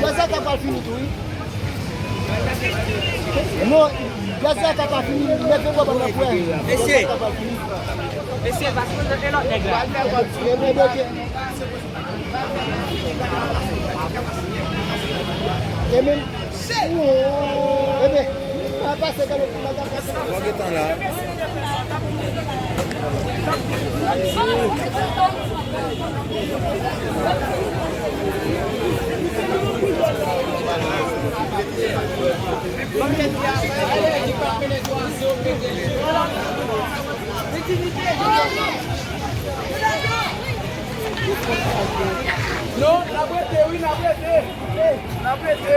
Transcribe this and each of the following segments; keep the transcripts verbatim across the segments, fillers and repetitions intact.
Gaz la ka pral fini tou, wi. Non, gaz la ka pa fini, leve bò ban nan pwen. Mesye. Gaz la ka pral fini. Mesye, paske e lòt nèg la. E men, e men, e men. Ebyen, pa pase gade, pa pase. Bon, gentan la. Non, n ap rete, wi, n ap rete. N ap rete.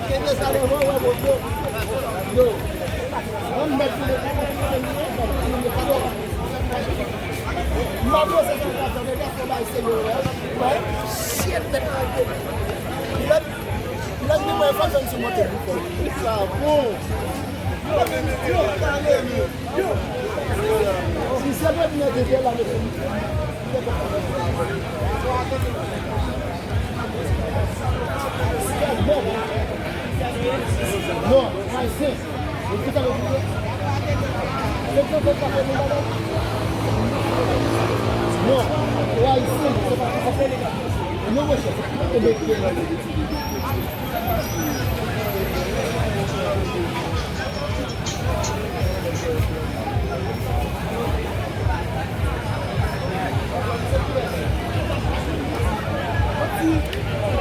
Kenbe sa devan, wè, bon, yo. Yo. Ann mèt pou nou. M pa panse sa ka fè, men gade yon bagay serye, wè. Wè. Shit, tèt mwen. Lè, lè nou wè fò nou sou monte pou fò. Sa bon. Yo, yo, yo. Si se mwen ki mete la, mesye. Non, Ayisyen. Non, Ayisyen.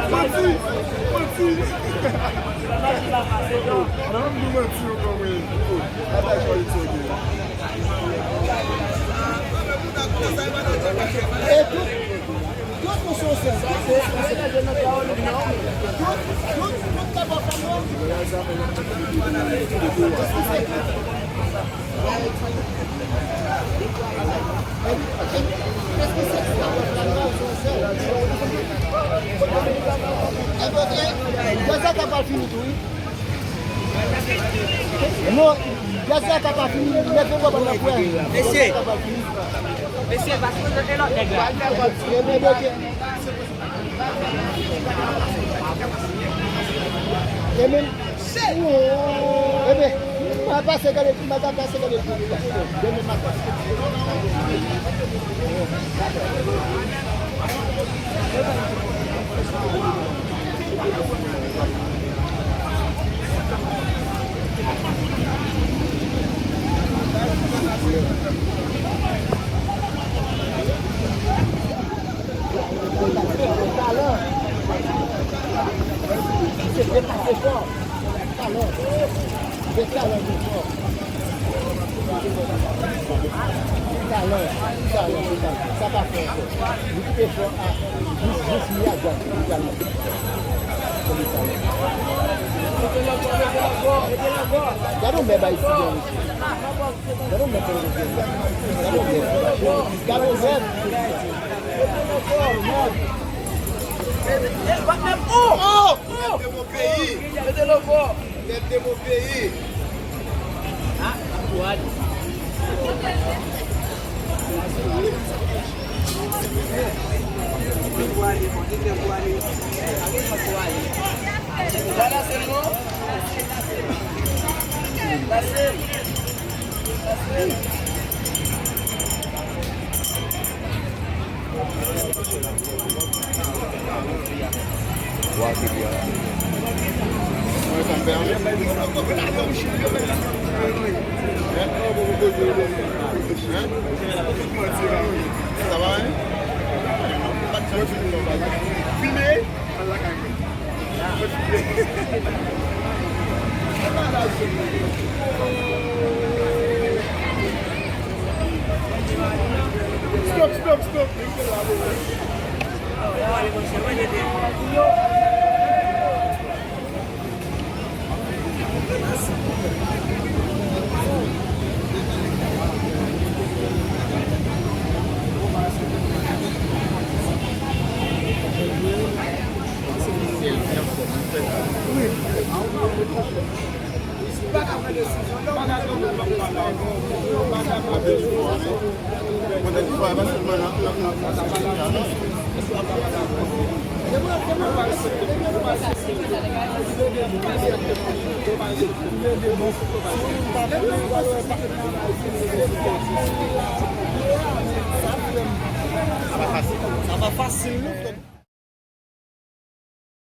Manti! Manti! Nan m di manti ankò, mwen. Atè, kò li sote. E tout, tout nou se sèl, tout se sèl. Tout, tout, tout ka bò fè nou. Gaz la ka pa fini tou, wi. Non, gaz la ka pa fini, leve bò ban nan pwen. Mesye. Mesye, paske e lòt nèg la. Ebyen, ebyen. Ebyen, m a pase gade, m a pase gade. Demen maten. Talè. Se depase fò. Talè. Se talè ki fò. Talè. Talè. Sa pa fè ankò. Li kite fò a. Jis, jis li a djab. Talè. Gade yon mèb ayisyen, mesye. Gade yon mèb. Gade yon mèb. Oh! Oh! Nèg de mon peyi. Nèg de mon peyi. Sa va, hein? Filme! Stop, stop, stop. Sa pa fasil non, frè.